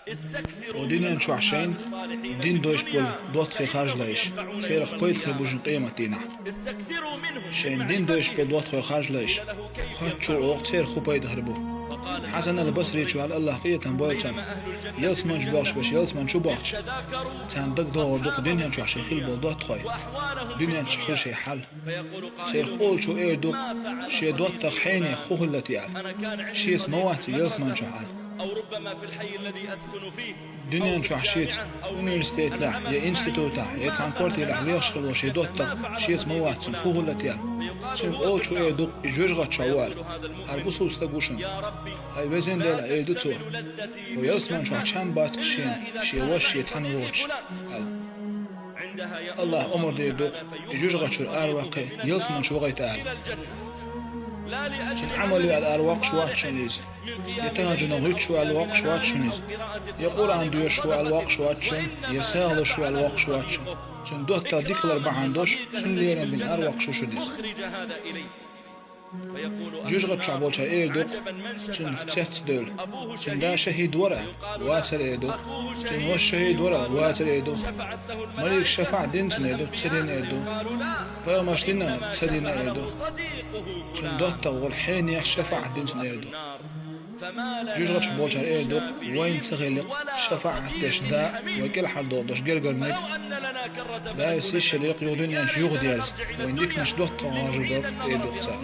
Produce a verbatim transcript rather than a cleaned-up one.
Ва дуьнен чохь шайн дин дойш болу доттагӀий харжлайш, церах пайда хир бу шуна къематдийнахь. Шайн дин дойш болу доттагӀий харжлайш, хоьттучул оха церах хӀун пайда хир бу. Хьасан ал-Басри чу аьлла, АллахӀ къинхетам бойла цунна, ялсамани чу бохуш берш ялсамани чу бохча, царна дагадогӀур ду-кх дуьнен чохь шайн хилла болу доттагӀий, дуьнен чохь хилла шайн хьал. Церах олучо эр ду-кх, шен доттагӀа хьенех хӀун хӀуллат яра. Шеца ма вац ялсамани чохь аьлла. Дуьнен чохь шеца университетехь, я институтехь, я цхьана квартирехь лехаш хилла шен доттагӀа шеца ма вац цунна хӀун хӀуллат яра. Цуьнга олучо эр ду-кх, и жоьжахати чохь ву аьлла. ХӀара бусалба стаг ву шуна. ХӀай везан Дела, эр ду цо. Хьо ялсамани чохь чам бац-кх шена, шен ваша шен цхьаьна воцуш аьлла. АллахӀа омра дийр ду-кх, и жоьжахати чуьра араваккхий, ялсамани чу вахийта аьлла. Цуьнан Ӏамал ю аьлла аравоккхуш вац шуна иза. Я тахӀажжудах гӀуьттуш ву аьлла воккхуш вац шуна иза. Я Къуръан доьшуш ву аьлла воккхуш вац шуна, я сагӀа луш ву аьлла воккхуш вац шуна. Цуьнан доттагӀа дика лар бахьана долуш, цуьнан лерина дина аравоккхуш ву шуна иза. Жоьжахати чохь болчара эр ду-кх, цуьнан цец а девлла. Цуьнан да шахӀид вара, вацара эр ду. Цуьнан ваша шахӀид вара, вацара эр ду. Маликаша шафаӀат дина цунна эр ду, ца дина эр ду. Пайхамарша дина, ца дина эр ду. Цуьнан доттагӀа волу хьенех шафаӀат дина цунна эр ду. Жоьжахати чохь болчара эр ду-кх, вайна ца хили-кх шафаӀат деш да, вай кӀелхьардохуш гергарниг. Дала йиш йиллехь юха дуьнен чу юхадерза, вайн диканаш доттагӀа хьажор дара-кх, эр ду-кх цара.